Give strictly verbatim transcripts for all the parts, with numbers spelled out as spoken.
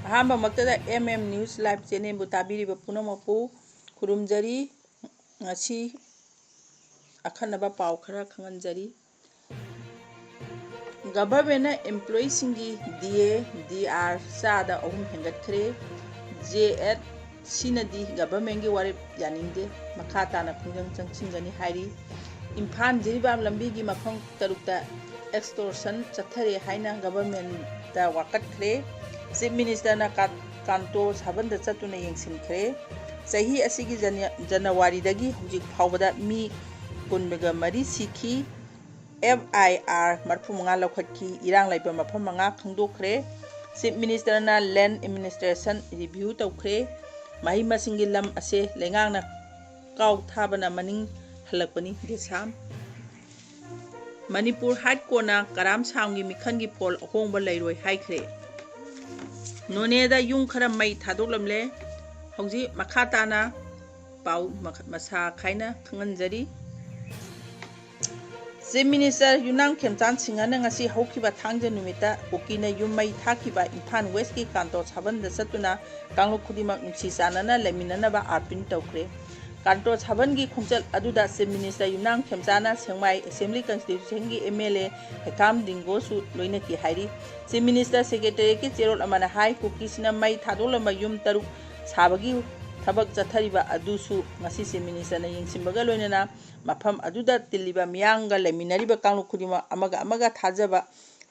ꯑꯍꯥꯟꯕꯃꯛꯇꯗ M M News Live channelꯕꯨ ꯇꯥꯕꯤꯔꯤꯕ ꯄꯨꯝꯅꯃꯛꯄꯨ ꯈꯨꯔꯨꯝꯖꯔꯤ꯫ ꯉꯁꯤ ꯑꯈꯟꯅꯕ ꯄꯥꯎ ꯈꯔ ꯈꯪꯍꯟꯖꯔꯤ꯫ Governmentꯅ employeeꯁꯤꯡꯒꯤ D A, D R ꯆꯥꯗ ꯑꯍꯨꯝ ꯍꯦꯟꯒꯠꯈ꯭ꯔꯦ꯫ J H ꯁꯤꯅꯗꯤ governmentꯀꯤ ꯋꯥꯔꯦꯞ ꯌꯥꯅꯤꯡꯗꯦ, ꯃꯈꯥ ꯇꯥꯅ ꯈꯣꯡꯖꯪ ꯆꯪꯁꯤꯟꯒꯅꯤ ꯍꯥꯏꯔꯤ꯫ ꯏꯝꯐꯥꯜ ꯖꯤꯔꯤꯕꯥꯝ ꯂꯝꯕꯤꯒꯤ ꯃꯐꯝ ꯇꯔꯨꯛꯇ extortion ꯆꯠꯊꯔꯦ ꯍꯥꯏꯅ governmentꯇ ꯋꯥꯀꯠꯈ꯭ꯔꯦ꯫ Chief Ministerꯅ ꯀꯥ-, ꯀꯥꯟꯇꯣ ꯁꯥꯕꯟꯗ ꯆꯠꯇꯨꯅ ꯌꯦꯡꯁꯤꯟꯈ꯭ꯔꯦ꯫ ꯆꯍꯤ ꯑꯁꯤꯒꯤ ꯖꯅ-, ꯖꯅꯋꯥꯔꯤꯗꯒꯤ ꯍꯧꯖꯤꯛ ꯐꯥꯎꯕꯗ ꯃꯤ ꯀꯨꯟꯒ ꯃꯔꯤ ꯁꯤꯈꯤ꯫ F I R ꯃꯔꯤꯐꯨ ꯃꯉꯥ ꯂꯧꯈꯠꯈꯤ꯫ ꯏꯔꯥꯡ ꯂꯩꯕ ꯃꯐꯝ ꯃꯉꯥ ꯈꯪꯗꯣꯛꯈ꯭ꯔꯦ꯫ Chief Ministerꯅ land administration review ꯇꯧꯈ꯭ꯔꯦ꯫ ꯃꯍꯩ ꯃꯁꯤꯡꯒꯤ ꯂꯝ ꯑꯁꯦ ꯂꯩꯉꯥꯛꯅ ꯀꯥꯎ ꯊꯥꯕꯅ ꯃꯅꯤꯡ ꯍꯜꯂꯛꯄꯅꯤ꯫ ꯗꯦꯁꯥꯝ꯫ ꯃꯅꯤꯄꯨꯔ High Courtꯅ ꯀꯔꯥꯝ ꯁꯥꯝꯒꯤ ꯃꯤꯈꯜꯒꯤ ꯐꯣꯜ ꯑꯍꯣꯡꯕ ꯂꯩꯔꯣꯏ ꯍꯥꯏꯈ꯭ꯔꯦ꯫ ꯅꯣꯅꯦꯗ ꯌꯨꯝ ꯈꯔ ꯃꯩ ꯊꯥꯗꯣꯛꯂꯝꯂꯦ꯫ ꯍꯧꯖꯤꯛ ꯃꯈꯥ ꯇꯥꯅ ꯄꯥꯎ ꯃꯈ-, ꯃꯁꯥ ꯈꯥꯏꯅ ꯈꯪꯍꯟꯖꯔꯤ꯫ Chief Minister ꯌꯨꯝꯅꯥꯝ ꯈꯦꯝꯆꯥꯟ ꯁꯤꯡꯍꯅ ꯉꯁꯤ ꯍꯧꯈꯤꯕ ꯊꯥꯡꯖ ꯅꯨꯃꯤꯠꯇ ꯀꯨꯀꯤꯅ ꯌꯨꯝ ꯃꯩ ꯊꯥꯈꯤꯕ ꯏꯝꯐꯥꯜ Westꯀꯤ ꯀꯥꯟꯇꯣ ꯁꯥꯕꯟꯗ ꯆꯠꯇꯨꯅ ꯀꯥꯡꯂꯨꯞ ꯈꯨꯗꯤꯡꯃꯛ ꯅꯨꯡꯁꯤ ꯆꯥꯟꯅꯅ ꯂꯩꯃꯤꯟꯅꯅꯕ ꯑꯥꯄꯤꯜ ꯇꯧꯈ꯭ꯔꯦ꯫ ꯀꯥꯟꯇꯣ ꯁꯥꯕꯟꯒꯤ ꯈꯣꯡꯆꯠ ꯑꯗꯨꯗ Chief Minister Yumnam ꯈꯦꯝꯆꯥꯟꯅ ꯁꯦꯡꯃꯥꯏ Assembly Constituencyꯒꯤ M L A ꯍꯩꯈꯥꯝ ꯗꯤꯡꯒꯣꯁꯨ ꯂꯣꯏꯅꯈꯤ ꯍꯥꯏꯔꯤ꯫ Chief Minister Secretariatꯀꯤ ꯆꯦꯔꯣꯜ ꯑꯃꯅ ꯍꯥꯏ, ꯀꯨꯀꯤꯁꯤꯡꯅ ꯃꯩ ꯊꯥꯗꯣꯛꯂꯝꯕ ꯌꯨꯝ ꯇꯔꯨꯛ ꯁꯥꯕꯒꯤ ꯊꯕꯛ ꯆꯠꯊꯔꯤꯕ ꯑꯗꯨꯁꯨ ꯉꯁꯤ Chief Ministerꯅ ꯌꯦꯡꯁꯤꯟꯕꯒ ꯂꯣꯏꯅꯅ ꯃꯐꯝ ꯑꯗꯨꯗ ꯇꯤꯜꯂꯤꯕ ꯃꯤꯌꯥꯝꯒ ꯂꯩꯃꯤꯟꯅꯔꯤꯕ ꯀꯥꯡꯂꯨꯞ ꯈꯨꯗꯤꯡꯃꯛ ꯑꯃꯒ ꯑꯃꯒ ꯊꯥꯖꯕ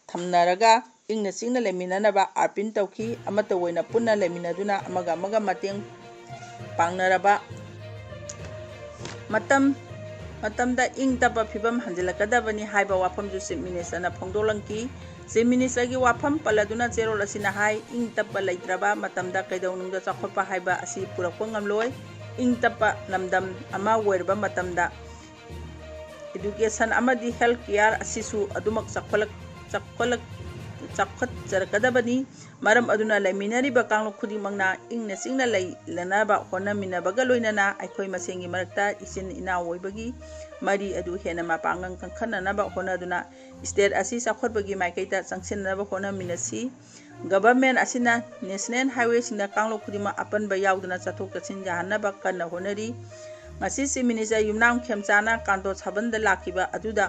ꯊꯝꯅꯔꯒ ꯏꯪꯅ ꯆꯤꯛꯅ ꯂꯩꯃꯤꯟꯅꯅꯕ ꯑꯥꯄꯤꯜ ꯇꯧꯈꯤ꯫ ꯑꯃꯠꯇ ꯑꯣꯏꯅ ꯄꯨꯟꯅ ꯂꯩꯃꯤꯟꯅꯗꯨꯅ ꯑꯃꯒ ꯑꯃꯒ ꯃꯇꯦꯡ ꯄꯥꯡꯅꯔꯕ ꯃꯇꯝ, ꯃꯇꯝꯗ ꯏꯪ ꯇꯞꯄ ꯐꯤꯕꯝ ꯍꯟꯖꯤꯜꯂꯛꯀꯗꯕꯅꯤ ꯍꯥꯏꯕ ꯋꯥꯐꯝꯁꯨ Chief Ministerꯅ ꯐꯣꯡꯗꯣꯛꯂꯝꯈꯤ꯫ Chief Ministerꯒꯤ ꯋꯥꯐꯝ ꯄꯜꯂꯗꯨꯅ ꯆꯦꯔꯣꯜ ꯑꯁꯤꯅ ꯍꯥꯏ, ꯏꯪ ꯇꯞꯄ ꯂꯩꯇ꯭ꯔꯕ ꯃꯇꯝꯗ ꯀꯩꯗꯧꯅꯨꯡꯗ ꯆꯥꯎꯈꯠꯄ ꯍꯥꯏꯕ ꯑꯁꯤ ꯄꯨꯔꯛꯄ ꯉꯝꯂꯣꯏ꯫ ꯏꯪ ꯇꯞꯄ ꯂꯝꯗꯝ ꯑꯃ ꯑꯣꯏꯔꯕ ꯃꯇꯝꯗ education ꯑꯃꯗꯤ health care ꯑꯁꯤꯁꯨ ꯑꯗꯨꯃꯛ ꯆꯥꯎꯈꯠꯂꯛ-, ꯆꯥꯎꯈꯠꯂꯛ-, ꯆꯥꯎꯈꯠꯆꯔꯛꯀꯗꯕꯅꯤ꯫ ꯃꯔꯝ ꯑꯗꯨꯅ ꯂꯩꯃꯤꯟꯅꯔꯤꯕ ꯀꯥꯡꯂꯨꯞ ꯈꯨꯗꯤꯡꯃꯛꯅ ꯏꯪꯅ ꯆꯤꯛꯅ ꯂꯩꯅꯅꯕ ꯍꯣꯠꯅꯃꯤꯟꯅꯕꯒ ꯂꯣꯏꯅꯅ ꯑꯩꯈꯣꯏ ꯃꯁꯦꯟꯒꯤ ꯃꯔꯛꯇ ꯏꯆꯤꯟ ꯏꯅꯥꯎ ꯑꯣꯏꯕꯒꯤ ꯃꯔꯤ ꯑꯗꯨ ꯍꯦꯟꯅ ꯃꯄꯥꯡꯒꯜ ꯀꯟꯈꯠꯅꯅꯕ ꯍꯣꯠꯅꯗꯨꯅ state ꯑꯁꯤ ꯆꯥꯎꯈꯠꯄꯒꯤ ꯃꯥꯏꯀꯩꯗ ꯆꯪꯁꯤꯟꯅꯅꯕ ꯍꯣꯠꯅꯃꯤꯟꯅꯁꯤ꯫ Government ꯑꯁꯤꯅ national highwayꯁꯤꯡꯗ ꯀꯥꯡꯂꯨꯞ ꯈꯨꯗꯤꯡꯃꯛ ꯑꯄꯟꯕ ꯌꯥꯎꯗꯅ ꯆꯠꯊꯣꯛ ꯆꯠꯁꯤꯟ ꯌꯥꯍꯟꯅꯕ ꯀꯟꯅ ꯍꯣꯠꯅꯔꯤ꯫ ꯉꯁꯤ Chief Minister ꯌꯨꯝꯅꯥꯝ ꯈꯦꯝꯆꯥꯅ ꯀꯥꯟꯇꯣ ꯁꯥꯕꯟꯗ ꯂꯥꯛꯈꯤꯕ ꯑꯗꯨꯗ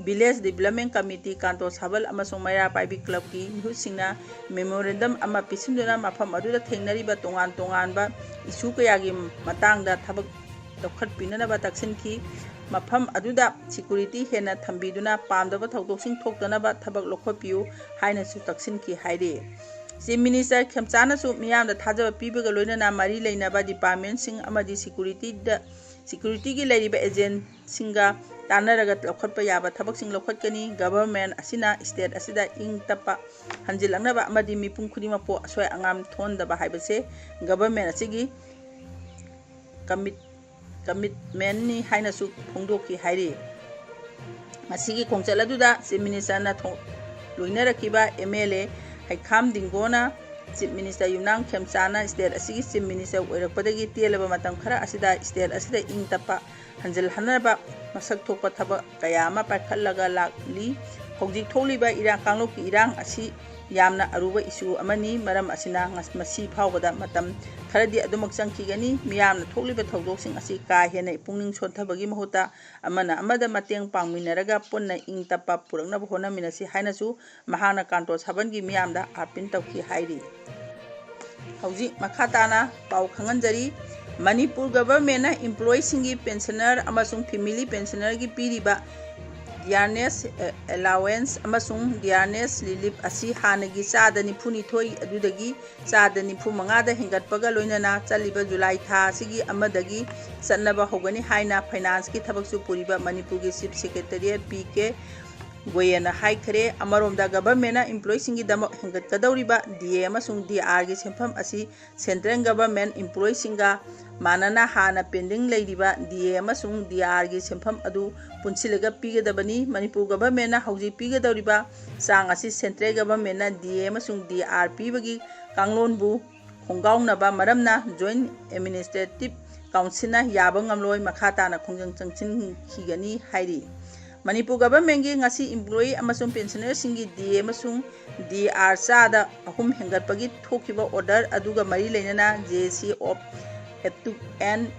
Village Development Committee ꯀꯥꯟꯇꯣ ꯁꯥꯕꯜ ꯑꯃꯁꯨꯡ ꯃꯩꯔꯥ ꯄꯥꯏꯕꯤ clubꯀꯤ ꯃꯤꯍꯨꯠꯁꯤꯡꯅ memorandum ꯑꯃ ꯄꯤꯁꯤꯟꯗꯨꯅ ꯃꯐꯝ ꯑꯗꯨꯗ ꯊꯦꯡꯅꯔꯤꯕ ꯇꯣꯉꯥꯟ ꯇꯣꯉꯥꯟꯕ issue ꯀꯌꯥꯒꯤ ꯃꯇꯥꯡꯗ ꯊꯕꯛ ꯂꯧꯈꯠꯄꯤꯅꯅꯕ ꯇꯛꯁꯤꯟꯈꯤ꯫ ꯃꯐꯝ ꯑꯗꯨꯗ security ꯍꯦꯟꯅ ꯊꯝꯕꯤꯗꯨꯅ ꯄꯥꯝꯗꯕ ꯊꯧꯗꯣꯛꯁꯤꯡ ꯊꯣꯛꯇꯅꯕ ꯊꯕꯛ ꯂꯧꯈꯠꯄꯤꯌꯨ ꯍꯥꯏꯅꯁꯨ ꯇꯛꯁꯤꯟꯈꯤ ꯍꯥꯏꯔꯤ꯫ Chief Minister ꯈꯦꯝꯆꯥꯅꯁꯨ ꯃꯤꯌꯥꯝꯗ ꯊꯥꯖꯕ ꯄꯤꯕꯒ ꯂꯣꯏꯅꯅ ꯃꯔꯤ ꯂꯩꯅꯕ departmentꯁꯤꯡ ꯑꯃꯗꯤ securityꯗ, securityꯒꯤ ꯂꯩꯔꯤꯕ agentꯁꯤꯡꯒ ꯇꯥꯟꯅꯔꯒ ꯂꯧꯈꯠꯄ ꯌꯥꯕ ꯊꯕꯛꯁꯤꯡ ꯂꯧꯈꯠꯀꯅꯤ꯫ Government ꯑꯁꯤꯅ state ꯑꯁꯤꯗ ꯏꯪ ꯇꯞꯄ ꯍꯟꯖꯤꯜꯂꯛꯅꯕ ꯑꯃꯗꯤ ꯃꯤꯄꯨꯝ ꯈꯨꯗꯤꯡꯃꯛꯄꯨ ꯑꯁꯣꯏ ꯑꯉꯥꯝ ꯊꯣꯛꯍꯟꯗꯕ ꯍꯥꯏꯕꯁꯦ government ꯑꯁꯤꯒꯤ commit-, commitmentꯅꯤ ꯍꯥꯏꯅꯁꯨ ꯐꯣꯡꯗꯣꯛꯈꯤ ꯍꯥꯏꯔꯤ꯫ ꯃꯁꯤꯒꯤ ꯈꯣꯡꯆꯠ ꯑꯗꯨꯗ Chief Ministerꯅ ꯊꯣ-, ꯂꯣꯏꯅꯔꯛꯈꯤꯕ MLA ꯍꯩꯈꯥꯝ ꯗꯤꯡꯒꯣꯅ Chief Minister ꯌꯨꯝꯅꯥꯝ ꯈꯦꯝꯆꯥꯅ state ꯑꯁꯤꯒꯤ Chief Minister ꯑꯣꯏꯔꯛꯄꯗꯒꯤ ꯇꯦꯜꯂꯕ ꯃꯇꯝ ꯈꯔ ꯑꯁꯤꯗ state ꯑꯁꯤꯗ ꯏꯪ ꯇꯞꯄ ꯍꯟꯖꯤꯜꯍꯟꯅꯕ ꯃꯁꯛ ꯊꯣꯛꯄ ꯊꯕꯛ ꯀꯌꯥ ꯑꯃ ꯄꯥꯏꯈꯠꯂꯒ ꯂꯥꯛꯂꯤ꯫ ꯍꯧꯖꯤꯛ ꯊꯣꯛꯂꯤꯕ ꯏꯔꯥꯡ, ꯀꯥꯡꯂꯨꯞꯀꯤ ꯏꯔꯥꯡ ꯑꯁꯤ ꯌꯥꯝꯅ ꯑꯔꯨꯕ issue ꯑꯃꯅꯤ꯫ ꯃꯔꯝ ꯑꯁꯤꯅ ꯉ-, ꯃꯁꯤ ꯐꯥꯎꯕꯗ ꯃꯇꯝ ꯈꯔꯗꯤ ꯑꯗꯨꯃꯛ ꯆꯪꯈꯤꯒꯅꯤ꯫ ꯃꯤꯌꯥꯝꯅ ꯊꯣꯛꯂꯤꯕ ꯊꯧꯗꯣꯛꯁꯤꯡ ꯑꯁꯤ ꯀꯥ ꯍꯦꯟꯅ ꯄꯨꯛꯅꯤꯡ ꯁꯣꯟꯊꯕꯒꯤ ꯃꯍꯨꯠꯇ ꯑꯃꯅ ꯑꯃꯗ ꯃꯇꯦꯡ ꯄꯥꯡꯃꯤꯟꯅꯔꯒ ꯄꯨꯟꯅ ꯏꯪ ꯇꯞꯄ ꯄꯨꯔꯛꯅꯕ ꯍꯣꯠꯅꯃꯤꯟꯅꯁꯤ ꯍꯥꯏꯅꯁꯨ ꯃꯍꯥꯛꯅ ꯀꯥꯟꯇꯣ ꯁꯥꯕꯟꯒꯤ ꯃꯤꯌꯥꯝꯗ appeal ꯇꯧꯈꯤ ꯍꯥꯏꯔꯤ꯫ ꯍꯧꯖꯤꯛ ꯃꯈꯥ ꯇꯥꯅ ꯄꯥꯎ ꯈꯪꯍꯟꯖꯔꯤ꯫ ꯃꯅꯤꯄꯨꯔ governmentꯅ employeeꯁꯤꯡꯒꯤ pensioner ꯑꯃꯁꯨꯡ family pensionerꯒꯤ ꯄꯤꯔꯤꯕ dearness allowance ꯑꯃꯁꯨꯡ dearness relief ꯑꯁꯤ ꯍꯥꯟꯅꯒꯤ ꯆꯥꯗ ꯅꯤꯐꯨ ꯅꯤꯊꯣꯏ ꯑꯗꯨꯗꯒꯤ ꯆꯥꯗ ꯅꯤꯐꯨ ꯃꯉꯥꯗ ꯍꯦꯟꯒꯠꯄꯒ ꯂꯣꯏꯅꯅ ꯆꯠꯂꯤꯕ July ꯊꯥ ꯑꯁꯤꯒꯤ ꯑꯃꯗꯒꯤ ꯆꯠꯅꯕ ꯍꯧꯒꯅꯤ ꯍꯥꯏꯅ financeꯀꯤ ꯊꯕꯛꯁꯨ ꯄꯨꯔꯤꯕ ꯃꯅꯤꯄꯨꯔꯒꯤ Chief Secretary ꯄꯤ ꯀꯦ ꯒꯣꯌꯦꯟꯅ ꯍꯥꯏꯈ꯭ꯔꯦ꯫ ꯑꯃꯔꯣꯝꯗ governmentꯅ employeeꯁꯤꯡꯒꯤꯗꯃꯛ ꯍꯦꯟꯒꯠꯀꯗꯧꯔꯤꯕ DA ꯑꯃꯁꯨꯡ DRꯒꯤ ꯁꯦꯟꯐꯝ ꯑꯁꯤ central government employeeꯁꯤꯡꯒ ꯃꯥꯟꯅꯅ ꯍꯥꯟꯅ pending ꯂꯩꯔꯤꯕ DA ꯑꯃꯁꯨꯡ DRꯒꯤ ꯁꯦꯟꯐꯝ ꯑꯗꯨ ꯄꯨꯟꯁꯤꯜꯂꯒ ꯄꯤꯒꯗꯕꯅꯤ꯫ ꯃꯅꯤꯄꯨꯔ governmentꯅ ꯍꯧꯖꯤꯛ ꯄꯤꯒꯗꯧꯔꯤꯕ ꯆꯥꯡ ꯑꯁꯤ central governmentꯅ DA ꯑꯃꯁꯨꯡ DR ꯄꯤꯕꯒꯤ ꯀꯥꯡꯂꯣꯟꯕꯨ ꯈꯣꯡꯒꯥꯎꯅꯕ ꯃꯔꯝꯅ Joint Administrative ꯀꯥꯎꯟꯁꯤꯜꯅ ꯌꯥꯕ ꯉꯝꯂꯣꯏ, ꯃꯈꯥ ꯇꯥꯅ ꯈꯣꯡꯖꯪ ꯆꯪꯁꯤꯟꯈꯤꯒꯅꯤ ꯍꯥꯏꯔꯤ꯫ ꯃꯅꯤꯄꯨꯔ ꯒꯚꯔꯟꯃꯦꯟꯒꯤ ꯉꯁꯤ ꯏꯝꯄ꯭ꯂꯣꯌꯤ ꯑꯃꯁꯨꯡ ꯄꯦꯟꯁꯅꯔꯁꯤꯡꯒꯤ ꯗꯤ ꯑꯦ ꯑꯃꯁꯨꯡ ꯗꯤ ꯑꯥꯔ ꯆꯥꯗ ꯑꯍꯨꯝ ꯍꯦꯟꯒꯠꯄꯒꯤ ꯊꯣꯛꯈꯤꯕ ꯑꯣꯔꯗꯔ ꯑꯗꯨꯒ ꯃꯔꯤ ꯂꯩꯅꯅ ꯖꯦ ꯑꯦ ꯁꯤ ꯑꯣꯐ ꯑꯦꯇꯨꯛ ꯑꯦꯟ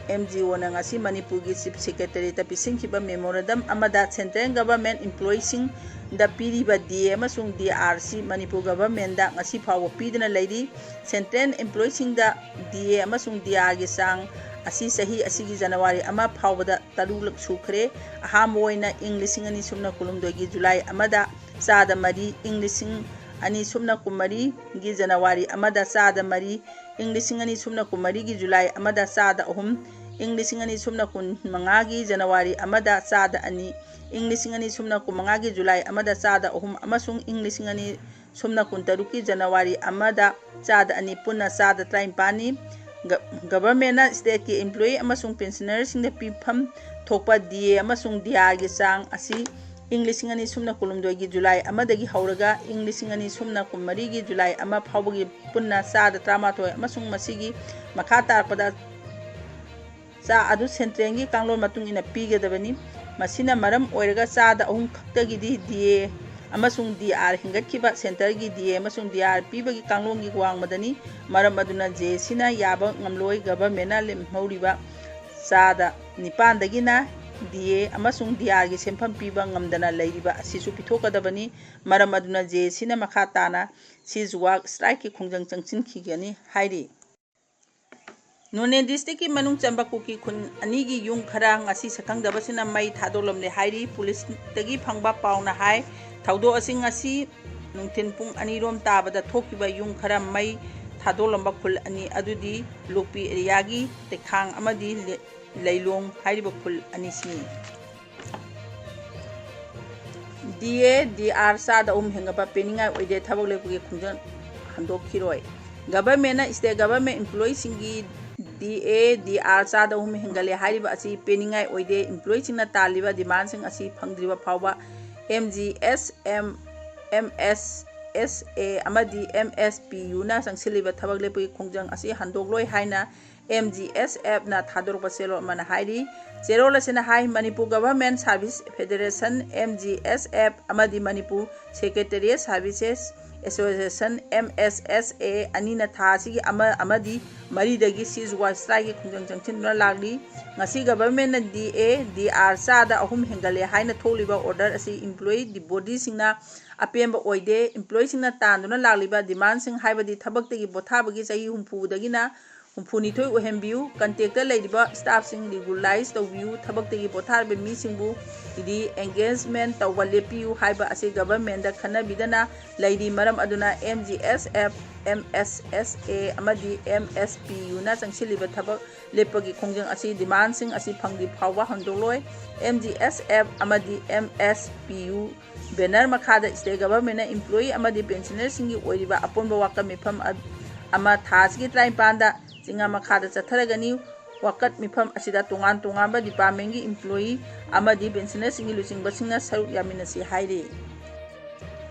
ꯑꯦꯝ ꯖꯤ ꯑꯣꯅ ꯉꯁꯤ ꯃꯅꯤꯄꯨꯔꯒꯤ ꯆꯤꯐ ꯁꯦꯀ꯭ꯔꯦꯇꯔꯤꯗ ꯄꯤꯁꯤꯟꯈꯤꯕ ꯃꯦꯃꯣꯔꯦꯟꯗꯝ ꯑꯃꯗ ꯁꯦꯟꯇ꯭ꯔꯦꯜ ꯒꯚꯔꯟꯃꯦꯟ ꯏꯝꯄ꯭ꯂꯣꯌꯤꯁꯤꯡꯗ ꯄꯤꯔꯤꯕ ꯗꯤ ꯑꯦ ꯑꯃꯁꯨꯡ ꯗꯤ ꯑꯥꯔ ꯑꯁꯤ ꯃꯅꯤꯄꯨꯔ ꯒꯚꯔꯟꯃꯦꯟꯗ ꯉꯁꯤ ꯐꯥꯎꯕ ꯄꯤꯗꯨꯅ ꯂꯩꯔꯤ꯫ ꯁꯦꯟꯇ꯭ꯔꯦꯜ ꯏꯝꯄ꯭ꯂꯣꯌꯤꯁꯤꯡꯗ ꯗꯤ ꯑꯦ ꯑꯃꯁꯨꯡ ꯗꯤ ꯑꯥꯔꯒꯤ ꯆꯥꯡ ꯑꯁꯤ ꯆꯍꯤ ꯑꯁꯤꯒꯤ ꯖꯅꯋꯥꯔꯤ ꯑꯃ ꯐꯥꯎꯕꯗ ꯇꯔꯨꯛꯂꯛ ꯁꯨꯈ꯭ꯔꯦ꯫ ꯑꯍꯥꯟꯕ ꯑꯣꯏꯅ ꯏꯪ ꯂꯤꯁꯤꯡ ꯑꯅꯤ ꯁꯨꯞꯅ ꯀꯨꯟꯍꯨꯝꯗꯣꯏꯒꯤ ꯖꯨꯂꯥꯏ ꯑꯃꯗ ꯆꯥꯗ ꯃꯔꯤ, ꯏꯪ ꯂꯤꯁꯤꯡ ꯑꯅꯤ ꯁꯨꯞꯅ ꯀꯨꯟꯃꯔꯤꯒꯤ ꯖꯅꯋꯥꯔꯤ ꯑꯃꯗ ꯆꯥꯗ ꯃꯔꯤ, ꯏꯪ ꯂꯤꯁꯤꯡ ꯑꯅꯤ ꯁꯨꯞꯅ ꯀꯨꯟꯃꯔꯤꯒꯤ ꯖꯨꯂꯥꯏ ꯑꯃꯗ ꯆꯥꯗ ꯑꯍꯨꯝ, ꯏꯪ ꯂꯤꯁꯤꯡ ꯑꯅꯤ ꯁꯨꯞꯅ ꯀꯨꯟꯃꯉꯥꯒꯤ ꯖꯅꯋꯥꯔꯤ ꯑꯃꯗ ꯆꯥꯗ ꯑꯅꯤ, ꯏꯪ ꯂꯤꯁꯤꯡ ꯑꯅꯤ ꯁꯨꯞꯅ ꯀꯨꯟꯃꯉꯥꯒꯤ ꯖꯨꯂꯥꯏ ꯑꯃꯗ ꯆꯥꯗ ꯑꯍꯨꯝ ꯑꯃꯁꯨꯡ ꯏꯪ ꯂꯤꯁꯤꯡ ꯑꯅꯤ ꯁꯨꯞꯅ ꯀꯨꯟꯇꯔꯨꯛꯀꯤ ꯖꯅꯋꯥꯔꯤ ꯑꯃꯗ ꯆꯥꯗ ꯑꯅꯤ, ꯄꯨꯟꯅ ꯆꯥꯗ ꯇꯔꯥꯅꯤꯄꯥꯟꯅꯤ꯫ ꯒ-, ꯒꯚꯔꯟꯃꯦꯟꯅ ꯁ꯭ꯇꯦꯠꯀꯤ ꯏꯝꯄ꯭ꯂꯣꯌꯤ ꯑꯃꯁꯨꯡ ꯄꯦꯟꯁꯅꯔꯁꯤꯡꯗ ꯄꯤꯐꯝ ꯊꯣꯛꯄ ꯗꯤ ꯑꯦ ꯑꯃꯁꯨꯡ ꯗꯤ ꯑꯥꯔꯒꯤ ꯆꯥꯡ ꯑꯁꯤ ꯏꯪ ꯂꯤꯁꯤꯡ ꯑꯅꯤ ꯁꯨꯞꯅ ꯀꯨꯟꯍꯨꯝꯗꯣꯏꯒꯤ ꯖꯨꯂꯥꯏ ꯑꯃꯗꯒꯤ ꯍꯧꯔꯒ ꯏꯪ ꯂꯤꯁꯤꯡ ꯑꯅꯤ ꯁꯨꯞꯅ ꯀꯨꯟꯃꯔꯤꯒꯤ ꯖꯨꯂꯥꯏ ꯑꯃ ꯐꯥꯎꯕꯒꯤ ꯄꯨꯟꯅ ꯆꯥꯗ ꯇꯔꯥꯃꯥꯊꯣꯏ ꯑꯃꯁꯨꯡ ꯃꯁꯤꯒꯤ ꯃꯈꯥ ꯇꯥꯔꯛꯄꯗ ꯆꯥ ꯑꯗꯨ ꯁꯦꯟꯇ꯭ꯔꯦꯜꯒꯤ ꯀꯥꯡꯂꯣꯟ ꯃꯇꯨꯡ ꯏꯟꯅ ꯄꯤꯒꯗꯕꯅꯤ꯫ ꯃꯁꯤꯅ ꯃꯔꯝ ꯑꯣꯏꯔꯒ ꯆꯥꯗ ꯑꯍꯨꯝ ꯈꯛꯇꯒꯤꯗꯤ ꯗꯤ ꯑꯦ ꯑꯃꯁꯨꯡ ꯗꯤ ꯑꯥꯔ ꯍꯦꯟꯒꯠꯈꯤꯕ ꯁꯦꯟꯇꯔꯒꯤ ꯗꯤ ꯑꯦ ꯑꯃꯁꯨꯡ ꯗꯤ ꯑꯥꯔ ꯄꯤꯕꯒꯤ ꯀꯥꯡꯂꯣꯟꯒꯤ ꯋꯥꯡꯃꯗꯅꯤ꯫ ꯃꯔꯝ ꯑꯗꯨꯅ ꯖꯦ ꯑꯦ ꯁꯤꯅ ꯌꯥꯕ ꯉꯝꯂꯣꯏ꯫ ꯒꯚꯔꯟꯃꯦꯟꯅ ꯂꯦꯝꯍꯧꯔꯤꯕ ꯆꯥꯗ ꯅꯤꯄꯥꯟꯗꯒꯤꯅ ꯗꯤ ꯑꯦ ꯑꯃꯁꯨꯡ ꯗꯤ ꯑꯥꯔꯒꯤ ꯁꯦꯟꯐꯝ ꯄꯤꯕ ꯉꯝꯗꯅ ꯂꯩꯔꯤꯕ ꯑꯁꯤꯁꯨ ꯄꯤꯊꯣꯛꯀꯗꯕꯅꯤ꯫ ꯃꯔꯝ ꯑꯗꯨꯅ ꯖꯦ ꯑꯦ ꯁꯤꯅ ꯃꯈꯥ ꯇꯥꯅ ꯁꯤꯖ ꯋꯥꯛ ꯁ꯭ꯇ꯭ꯔꯥꯏꯛꯀꯤ ꯈꯣꯡꯖꯪ ꯆꯪꯁꯤꯟꯈꯤꯒꯅꯤ ꯍꯥꯏꯔꯤ꯫ ꯅꯣꯅꯦ ꯗꯤꯁꯇ꯭ꯔꯤꯛꯀꯤ ꯃꯅꯨꯡ ꯆꯟꯕ ꯀꯨꯀꯤ ꯈꯨꯟ ꯑꯅꯤꯒꯤ ꯌꯨꯝ ꯈꯔ ꯉꯁꯤ ꯁꯛꯈꯪꯗꯕꯁꯤꯡꯅ ꯃꯩ ꯊꯥꯗꯣꯛꯂꯝꯂꯦ ꯍꯥꯏꯔꯤ꯫ ꯄꯨꯂꯤꯁꯇꯒꯤ ꯐꯪꯕ ꯄꯥꯎꯅ ꯍꯥꯏ, ꯊꯧꯗꯣꯛ ꯑꯁꯤ ꯉꯁꯤ ꯅꯨꯡꯊꯤꯜ ꯄꯨꯡ ꯑꯅꯤꯔꯣꯝ ꯇꯥꯕꯗ ꯊꯣꯛꯈꯤꯕ ꯌꯨꯝ ꯈꯔ ꯃꯩ ꯊꯥꯗꯣꯛꯂꯝꯕ ꯈꯨꯜ ꯑꯅꯤ ꯑꯗꯨꯗꯤ ꯂꯣꯛꯄꯤ ꯑꯦꯔꯤꯌꯥꯒꯤ ꯇꯦꯈꯥꯡ ꯑꯃꯗꯤ ꯂꯦ-, ꯂꯩꯂꯣꯡ ꯍꯥꯏꯔꯤꯕ ꯈꯨꯜ ꯑꯅꯤꯁꯤꯅꯤ꯫ ꯗꯤ ꯑꯦ, ꯗꯤ ꯑꯥꯔ ꯆꯥꯗ ꯑꯍꯨꯝ ꯍꯦꯟꯒꯠꯄ ꯄꯤꯅꯤꯡꯉꯥꯏ ꯑꯣꯏꯗꯦ꯫ ꯊꯕꯛ ꯂꯦꯞꯄꯒꯤ ꯈꯣꯡꯖꯪ ꯍꯟꯗꯣꯛꯈꯤꯔꯣꯏ꯫ ꯒꯚꯔꯟꯃꯦꯟꯅ ꯁ꯭ꯇꯦꯠ ꯒꯚꯔꯟꯃꯦꯟ ꯏꯝꯄ꯭ꯂꯣꯌꯤꯁꯤꯡꯒꯤ ꯗꯤ ꯑꯦ, ꯗꯤ ꯑꯥꯔ ꯆꯥꯗ ꯑꯍꯨꯝ ꯍꯦꯟꯒꯠꯂꯦ ꯍꯥꯏꯔꯤꯕ ꯑꯁꯤ ꯄꯤꯅꯤꯡꯉꯥꯏ ꯑꯣꯏꯗꯦ꯫ ꯏꯝꯄ꯭ꯂꯣꯌꯤꯁꯤꯡꯅ ꯇꯥꯜꯂꯤꯕ ꯗꯤꯃꯥꯟꯁꯤꯡ ꯑꯁꯤ ꯐꯪꯗ꯭ꯔꯤꯕ ꯐꯥꯎꯕ ꯑꯦꯝ ꯖꯤ ꯑꯦꯁ ꯑꯦꯝ, ꯑꯦꯝ ꯑꯦꯁ ꯑꯦꯁ ꯑꯦ ꯑꯃꯗꯤ ꯑꯦꯝ ꯑꯦꯁ ꯄꯤ ꯌꯨꯅ ꯆꯪꯁꯤꯜꯂꯤꯕ ꯊꯕꯛ ꯂꯦꯞꯄꯒꯤ ꯈꯣꯡꯖꯪ ꯑꯁꯤ ꯍꯟꯗꯣꯛꯂꯣꯏ ꯍꯥꯏꯅ ꯑꯦꯝ ꯖꯤ ꯑꯦꯁ ꯑꯦꯐꯅ ꯊꯥꯗꯣꯔꯛꯄ ꯆꯦꯔꯣꯜ ꯑꯃꯅ ꯍꯥꯏꯔꯤ꯫ ꯆꯦꯔꯣꯜ ꯑꯁꯤꯅ ꯍꯥꯏ, Manipur government service federation, M G S F, ꯑꯃꯗꯤ Manipur secretariat services association, M S S A, ꯑꯅꯤꯅ ꯊꯥ ꯑꯁꯤꯒꯤ ꯑꯃ ꯑꯃꯗꯤ ꯃꯔꯤꯗꯒꯤ ceasefire strikeꯀꯤ ꯈꯣꯡꯖꯪ ꯆꯪꯁꯤꯟꯗꯨꯅ ꯂꯥꯛꯂꯤ꯫ ꯉꯁꯤ ꯒꯚꯔꯟꯃꯦꯟꯠꯅ ꯗꯤ ꯑꯦ, ꯗꯤ ꯑꯥꯔ ꯆꯥꯗ ꯑꯍꯨꯝ ꯍꯦꯟꯒꯠꯂꯦ ꯍꯥꯏꯅ ꯊꯣꯛꯂꯤꯕ ꯑꯣꯔꯗꯔ ꯑꯁꯤ employee bodyꯁꯤꯡꯅ ꯑꯄꯦꯟꯕ ꯑꯣꯏꯗꯦ꯫ Employeeꯁꯤꯡꯅ ꯇꯥꯟꯗꯨꯅ ꯂꯥꯛꯂꯤꯕ demandꯁꯤꯡ, ꯍꯥꯏꯕꯗꯤ ꯊꯕꯛꯇꯒꯤ ꯄꯣꯊꯥꯕꯒꯤ ꯆꯍꯤ ꯍꯨꯝꯐꯨꯗꯒꯤꯅ ꯍꯨꯝꯐꯨꯅꯤꯊꯣꯏ ꯑꯣꯏꯍꯟꯕꯤꯌꯨ, contractꯇ ꯂꯩꯔꯤꯕ staffꯁꯤꯡ regularize ꯇꯧꯕꯤꯌꯨ, ꯊꯕꯛꯇꯒꯤ ꯄꯣꯊꯥꯔꯕ ꯃꯤꯁꯤꯡꯕꯨ re-engagement ꯇꯧꯕ ꯂꯦꯞꯄꯤꯌꯨ ꯍꯥꯏꯕ ꯑꯁꯤ ꯒꯚꯔꯟꯃꯦꯟꯠꯇ ꯈꯟꯅꯕꯤꯗꯅ ꯂꯩꯔꯤ꯫ ꯃꯔꯝ ꯑꯗꯨꯅ M G S F, M S S ꯑꯦ ꯑꯃꯗꯤ ꯑꯦꯝ ꯑꯦꯁ ꯄꯤ ꯌꯨꯅ ꯆꯪꯁꯤꯜꯂꯤꯕ ꯊꯕꯛ ꯂꯦꯞꯄꯒꯤ ꯈꯣꯡꯖꯪ ꯑꯁꯤ demandꯁꯤꯡ ꯑꯁꯤ ꯐꯪꯗ꯭ꯔꯤ ꯐꯥꯎꯕ ꯍꯟꯗꯣꯛꯂꯣꯏ꯫ ꯑꯦꯝ ꯖꯤ ꯑꯦꯁ ꯑꯦꯐ ꯑꯃꯗꯤ M S P U banner ꯃꯈꯥꯗ state governmentꯅ employee ꯑꯃꯗꯤ pensionerꯁꯤꯡꯒꯤ ꯑꯣꯏꯔꯤꯕ ꯑꯄꯨꯟꯕ ꯋꯥꯀꯠ ꯃꯤꯐꯝ ꯑ-, ꯑꯃ ꯊꯥ ꯑꯁꯤꯒꯤ ꯇꯔꯥꯅꯤꯄꯥꯟꯗ ꯆꯤꯡꯉꯥ ꯃꯈꯥꯗ ꯆꯠꯊꯔꯒꯅꯤ꯫ ꯋꯥꯀꯠ ꯃꯤꯐꯝ ꯑꯁꯤꯗ ꯇꯣꯉꯥꯟ ꯇꯣꯉꯥꯟꯕ departmentꯀꯤ employee ꯑꯃꯗꯤ pensionerꯁꯤꯡꯒꯤ ꯂꯨꯆꯤꯡꯕꯁꯤꯡꯅ ꯁꯔꯨꯛ ꯌꯥꯃꯤꯟꯅꯁꯤ ꯍꯥꯏꯔꯤ꯫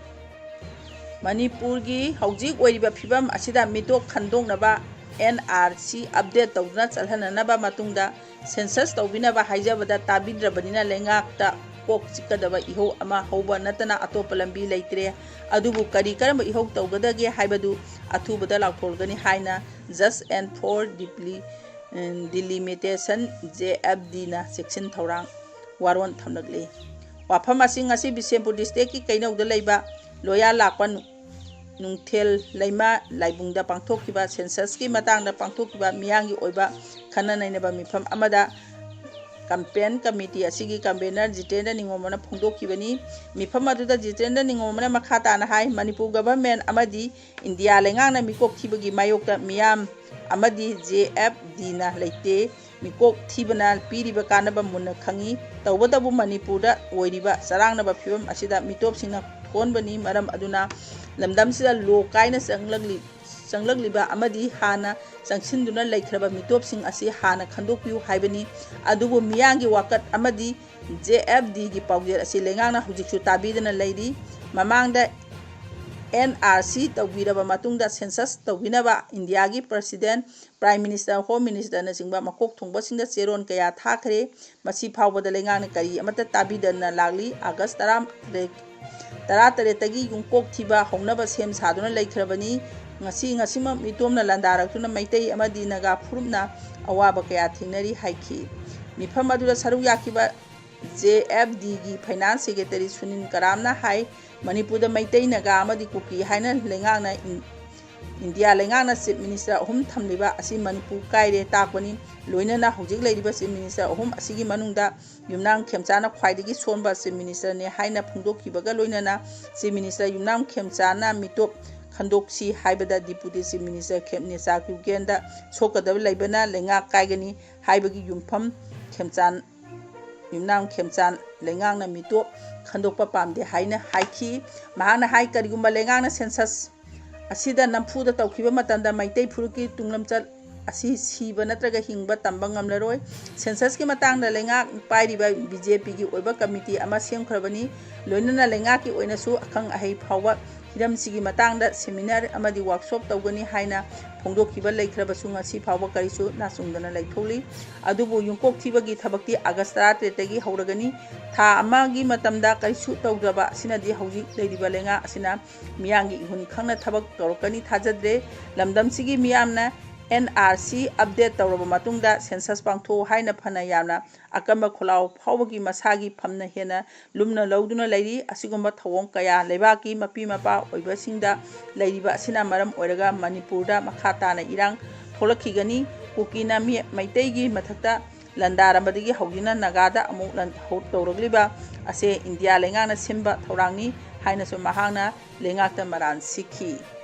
ꯃꯅꯤꯄꯨꯔꯒꯤ ꯍꯧꯖꯤꯛ ꯑꯣꯏꯔꯤꯕ ꯐꯤꯕꯝ ꯑꯁꯤꯗ ꯃꯤꯇꯣꯞ ꯈꯟꯗꯣꯛꯅꯕ, ꯑꯦꯟ ꯑꯥꯔ ꯁꯤ update ꯇꯧꯗꯨꯅ ꯆꯠꯍꯟꯅꯅꯕ ꯃꯇꯨꯡꯗ census ꯇꯧꯕꯤꯅꯕ ꯍꯥꯏꯖꯕꯗ ꯇꯥꯕꯤꯗ꯭ꯔꯕꯅꯤꯅ ꯂꯩꯉꯥꯛꯇ ꯀꯣꯛ ꯆꯤꯛꯀꯗꯕ ꯏꯍꯧ ꯑꯃ ꯍꯧꯕ ꯅꯠꯇꯅ ꯑꯇꯣꯞꯄ ꯂꯝꯕꯤ ꯂꯩꯇ꯭ꯔꯦ꯫ ꯑꯗꯨꯕꯨ ꯀꯔꯤ ꯀꯔꯝꯕ ꯏꯍꯧ ꯇꯧꯒꯗꯒꯦ ꯍꯥꯏꯕꯗꯨ ꯑꯊꯨꯕꯗ ꯂꯥꯎꯊꯣꯛꯂꯒꯅꯤ ꯍꯥꯏꯅ Justice and for Depli-, Delimitation, J F D ꯅ ꯆꯦꯛꯁꯤꯟ ꯊꯧꯔꯥꯡ ꯋꯥꯔꯣꯜ ꯊꯝꯂꯛꯂꯤ꯫ ꯋꯥꯐꯝ ꯑꯁꯤ ꯉꯁꯤ ꯕꯤꯁꯦꯝꯄꯨꯔ districtꯀꯤ ꯀꯩꯅꯧꯗ ꯂꯩꯕ ꯂꯣꯌꯥ ꯂꯥꯛꯄ ꯅꯨꯡꯊꯦꯜ ꯂꯩꯃ ꯂꯥꯏꯕꯨꯡꯗ ꯄꯥꯡꯊꯣꯛꯈꯤꯕ censusꯀꯤ ꯃꯇꯥꯡꯗ ꯄꯥꯡꯊꯣꯛꯈꯤꯕ ꯃꯤꯌꯥꯝꯒꯤ ꯑꯣꯏꯕ ꯈꯟꯅ ꯅꯩꯅꯕ ꯃꯤꯐꯝ ꯑꯃꯗ campaign committee ꯑꯁꯤꯒꯤ convener ꯖꯤꯇꯦꯟꯗ꯭ꯔ ꯅꯤꯉꯣꯝꯕꯅ ꯐꯣꯡꯗꯣꯛꯈꯤꯕꯅꯤ꯫ ꯃꯤꯐꯝ ꯑꯗꯨꯗ ꯖꯤꯇꯦꯟꯗ꯭ꯔ ꯅꯤꯉꯣꯝꯕꯅ ꯃꯈꯥ ꯇꯥꯅ ꯍꯥꯏ, ꯃꯅꯤꯄꯨꯔ government ꯑꯃꯗꯤ ꯏꯟꯗꯤꯌꯥ ꯂꯩꯉꯥꯛꯅ ꯃꯤꯀꯣꯛ ꯊꯤꯕꯒꯤ ꯃꯥꯌꯣꯛꯇ ꯃꯤꯌꯥꯝ ꯑꯃꯗꯤ J F D ꯅ ꯂꯩꯇꯦ꯫ ꯃꯤꯀꯣꯛ ꯊꯤꯕꯅ ꯄꯤꯔꯤꯕ ꯀꯥꯟꯅꯕ ꯃꯨꯟꯅ ꯈꯪꯏ꯫ ꯇꯧꯕꯇꯕꯨ ꯃꯅꯤꯄꯨꯔꯗ ꯑꯣꯏꯔꯤꯕ ꯆꯔꯥꯡꯅꯕ ꯐꯤꯕꯝ ꯑꯁꯤꯗ ꯃꯤꯇꯣꯞꯁꯤꯡꯅ ꯊꯣꯟꯕꯅꯤ꯫ ꯃꯔꯝ ꯑꯗꯨꯅ ꯂꯝꯗꯝꯁꯤꯗ ꯂꯣ ꯀꯥꯏꯅ ꯆꯪꯂꯛꯂꯤ-, ꯆꯪꯂꯛꯂꯤꯕ ꯑꯃꯗꯤ ꯍꯥꯟꯅ ꯆꯪꯁꯤꯟꯗꯨꯅ ꯂꯩꯈ꯭ꯔꯕ ꯃꯤꯇꯣꯞꯁꯤꯡ ꯑꯁꯤ ꯍꯥꯟꯅ ꯈꯟꯗꯣꯛꯄꯤꯌꯨ ꯍꯥꯏꯕꯅꯤ꯫ ꯑꯗꯨꯕꯨ ꯃꯤꯌꯥꯝꯒꯤ ꯋꯥꯀꯠ ꯑꯃꯗꯤ J F D ꯒꯤ ꯄꯥꯎꯖꯦꯜ ꯑꯁꯤ ꯂꯩꯉꯥꯛꯅ ꯍꯧꯖꯤꯛꯁꯨ ꯇꯥꯕꯤꯗꯅ ꯂꯩꯔꯤ꯫ ꯃꯃꯥꯡꯗ ꯑꯦꯟ ꯑꯥꯔ ꯁꯤ ꯇꯧꯕꯤꯔꯕ ꯃꯇꯨꯡꯗ ꯁꯦꯟꯁꯁ ꯇꯧꯕꯤꯅꯕ ꯏꯟꯗꯤꯌꯥꯒꯤ ꯄ꯭ꯔꯁꯤꯗꯦꯟ, ꯄ꯭ꯔꯥꯏꯝ ꯃꯤꯅꯤꯁꯇꯔ, ꯍꯣꯝ ꯃꯤꯅꯤꯁꯇꯔꯅꯆꯤꯡꯕ ꯃꯀꯣꯛ ꯊꯣꯡꯕꯁꯤꯡꯗ ꯆꯦꯔꯣꯟ ꯀꯌꯥ ꯊꯥꯈ꯭ꯔꯦ꯫ ꯃꯁꯤ ꯐꯥꯎꯕꯗ ꯂꯩꯉꯥꯛꯅ ꯀꯔꯤ ꯑꯃꯠꯇ ꯇꯥꯕꯤꯗꯅ ꯂꯥꯛꯂꯤ꯫ ꯑꯥꯒꯁ ꯇꯔꯥ ꯇꯔꯥꯇꯔꯦꯠꯇꯒꯤ ꯌꯨꯝꯀꯣꯛ ꯊꯤꯕ ꯍꯧꯅꯕ ꯁꯦꯝ ꯁꯥꯗꯨꯅ ꯂꯩꯈ꯭ꯔꯕꯅꯤ꯫ ꯉꯁꯤ ꯉꯁꯤꯃꯛ ꯃꯤꯇꯣꯝꯅ ꯂꯥꯟꯗꯥꯔꯛꯇꯨꯅ ꯃꯩꯇꯩ ꯑꯃꯗꯤ ꯅꯥꯒꯥ ꯐꯨꯔꯨꯞꯅ ꯑꯋꯥꯕ ꯀꯌꯥ ꯊꯦꯡꯅꯔꯤ ꯍꯥꯏꯈꯤ꯫ ꯃꯤꯐꯝ ꯑꯗꯨꯗ ꯁꯔꯨꯛ ꯌꯥꯈꯤꯕ ꯖꯦ ꯑꯦꯐ ꯗꯤꯒꯤ ꯐꯥꯏꯅꯥꯟꯁ ꯁꯦꯀ꯭ꯔꯦꯇꯔꯤ ꯁꯨꯅꯤꯜ ꯀꯔꯥꯝꯅ ꯍꯥꯏ, ꯃꯅꯤꯄꯨꯔꯗ ꯃꯩꯇꯩ, ꯅꯥꯒꯥ ꯑꯃꯗꯤ ꯀꯨꯀꯤ ꯍꯥꯏꯅ ꯂꯩꯉꯥꯛꯅ ꯏꯟ-, ꯏꯟꯗꯤꯌꯥ ꯂꯩꯉꯥꯛꯅ ꯆꯤꯐ ꯃꯤꯅꯤꯁꯇꯔ ꯑꯍꯨꯝ ꯊꯝꯂꯤꯕ ꯑꯁꯤ ꯃꯅꯤꯄꯨꯔ ꯀꯥꯏꯔꯦ ꯇꯥꯛꯄꯅꯤ꯫ ꯂꯣꯏꯅꯅ ꯍꯧꯖꯤꯛ ꯂꯩꯔꯤꯕ ꯆꯤꯐ ꯃꯤꯅꯤꯁꯇꯔ ꯑꯍꯨꯝ ꯑꯁꯤꯒꯤ ꯃꯅꯨꯡꯗ ꯌꯨꯝꯅꯥꯝ ꯈꯦꯝꯆꯥꯅ ꯈ꯭ꯋꯥꯏꯗꯒꯤ ꯁꯣꯟꯕ ꯆꯤꯐ ꯃꯤꯅꯤꯁꯇꯔꯅꯤ ꯍꯥꯏꯅ ꯐꯣꯡꯗꯣꯛꯈꯤꯕꯒ ꯂꯣꯏꯅꯅ ꯆꯤꯐ ꯃꯤꯅꯤꯁꯇꯔ ꯌꯨꯝꯅꯥꯝ ꯈꯦꯝꯆꯥꯅ ꯃꯤꯇꯣꯞ ꯈꯟꯗꯣꯛꯁꯤ ꯍꯥꯏꯕꯗ ꯗꯤꯄꯨꯇꯤ ꯆꯤꯐ ꯃꯤꯅꯤꯁꯇꯔ ꯈꯦꯝꯅꯤꯆꯥ ꯀ꯭ꯌꯨꯀꯦꯟꯗ ꯁꯣꯛꯀꯗꯕ ꯂꯩꯕꯅ ꯂꯩꯉꯥꯛ ꯀꯥꯏꯒꯅꯤ ꯍꯥꯏꯕꯒꯤ ꯌꯨꯝꯐꯝ ꯈꯦꯝꯆꯥꯟ, ꯌꯨꯝꯅꯥꯝ ꯈꯦꯝꯆꯥꯟ ꯂꯩꯉꯥꯛꯅ ꯃꯤꯇꯣꯞ ꯈꯟꯗꯣꯛꯄ ꯄꯥꯝꯗꯦ ꯍꯥꯏꯅ ꯍꯥꯏꯈꯤ꯫ ꯃꯍꯥꯛꯅ ꯍꯥꯏ, ꯀꯔꯤꯒꯨꯝꯕ ꯂꯩꯉꯥꯛꯅ ꯁꯦꯟꯁꯁ ꯑꯁꯤꯗ ꯅꯝꯐꯨꯗ ꯇꯧꯈꯤꯕ ꯃꯇꯝꯗ ꯃꯩꯇꯩ ꯐꯨꯔꯨꯞꯀꯤ ꯇꯨꯡꯂꯝꯆꯠ ꯑꯁꯤ ꯁꯤꯕ ꯅꯠꯇ꯭ꯔꯒ ꯍꯤꯡꯕ ꯇꯝꯕ ꯉꯝꯂꯔꯣꯏ꯫ ꯁꯦꯟꯁꯁꯀꯤ ꯃꯇꯥꯡꯗ ꯂꯩꯉꯥꯛ ꯄꯥꯏꯔꯤꯕ ꯕꯤ ꯖꯦ ꯄꯤꯒꯤ ꯑꯣꯏꯕ ꯀꯃꯤꯇꯤ ꯑꯃ ꯁꯦꯝꯈ꯭ꯔꯕꯅꯤ꯫ ꯂꯣꯏꯅꯅ ꯂꯩꯉꯥꯛꯀꯤ ꯑꯣꯏꯅꯁꯨ ꯑꯈꯪ ꯑꯍꯩ ꯐꯥꯎꯕ ꯍꯤꯔꯝꯁꯤꯒꯤ ꯃꯇꯥꯡꯗ ꯁꯦꯃꯤꯅꯥꯔ ꯑꯃꯗꯤ ꯋꯥꯔꯛꯁꯣꯞ ꯇꯧꯒꯅꯤ ꯍꯥꯏꯅ ꯐꯣꯡꯗꯣꯛꯈꯤꯕ ꯂꯩꯈ꯭ꯔꯕꯁꯨ ꯉꯁꯤ ꯐꯥꯎꯕ ꯀꯔꯤꯁꯨ ꯅꯥꯆꯨꯡꯗꯅ ꯂꯩꯊꯣꯛꯂꯤ꯫ ꯑꯗꯨꯕꯨ ꯌꯨꯝꯀꯣꯛ ꯊꯤꯕꯒꯤ ꯊꯕꯛꯇꯤ ꯑꯥꯒꯁ ꯇꯔꯥꯇꯔꯦꯠꯇꯒꯤ ꯍꯧꯔꯒꯅꯤ꯫ ꯊꯥ ꯑꯃꯒꯤ ꯃꯇꯝꯗ ꯀꯔꯤꯁꯨ ꯇꯧꯗ꯭ꯔꯕ ꯑꯁꯤꯅꯗꯤ ꯍꯧꯖꯤꯛ ꯂꯩꯔꯤꯕ ꯂꯩꯉꯥꯛ ꯑꯁꯤꯅ ꯃꯤꯌꯥꯝꯒꯤ ꯏꯍꯨꯟ ꯈꯪꯅ ꯊꯕꯛ ꯇꯧꯔꯛꯀꯅꯤ ꯊꯥꯖꯗ꯭ꯔꯦ꯫ ꯂꯝꯗꯝꯁꯤꯒꯤ ꯃꯤꯌꯥꯝꯅ ꯑꯦꯟ ꯑꯥꯔ ꯁꯤ ꯑꯞꯗꯦꯠ ꯇꯧꯔꯕ ꯃꯇꯨꯡꯗ ꯁꯦꯟꯁꯁ ꯄꯥꯡꯊꯣꯛꯎ ꯍꯥꯏꯅ ꯐꯅ ꯌꯥꯝꯅ ꯑꯀꯟꯕ ꯈꯣꯜꯂꯥꯎ ꯐꯥꯎꯕꯒꯤ ꯃꯁꯥꯒꯤ ꯐꯝꯅ ꯍꯦꯟꯅ ꯂꯨꯝꯅ ꯂꯧꯗꯨꯅ ꯂꯩꯔꯤ꯫ ꯑꯁꯤꯒꯨꯝꯕ ꯊꯧꯑꯣꯡ ꯀꯌꯥ ꯂꯩꯕꯥꯛꯀꯤ ꯃꯄꯤ ꯃꯄꯥ ꯑꯣꯏꯕꯁꯤꯡꯗ ꯂꯩꯔꯤꯕ ꯑꯁꯤꯅ ꯃꯔꯝ ꯑꯣꯏꯔꯒ ꯃꯅꯤꯄꯨꯔꯗ ꯃꯈꯥ ꯇꯥꯅ ꯏꯔꯥꯡ ꯊꯣꯛꯂꯛꯈꯤꯒꯅꯤ꯫ ꯀꯨꯀꯤꯅ ꯃꯤ-, ꯃꯩꯇꯩꯒꯤ ꯃꯊꯛꯇ ꯂꯥꯟꯗꯥꯔꯝꯕꯗꯒꯤ ꯍꯧꯖꯤꯛꯅ ꯅꯥꯒꯥꯗ ꯑꯃꯨꯛ ꯂꯥꯟ-, ꯍꯧ-, ꯇꯧꯔꯛꯂꯤꯕ ꯑꯁꯦ ꯏꯟꯗꯤꯌꯥ ꯂꯩꯉꯥꯛꯅ ꯁꯤꯟꯕ ꯊꯧꯔꯥꯡꯅꯤ ꯍꯥꯏꯅꯁꯨ ꯃꯍꯥꯛꯅ ꯂꯩꯉꯥꯛꯇ ꯃꯔꯥꯜ ꯁꯤꯈꯤ꯫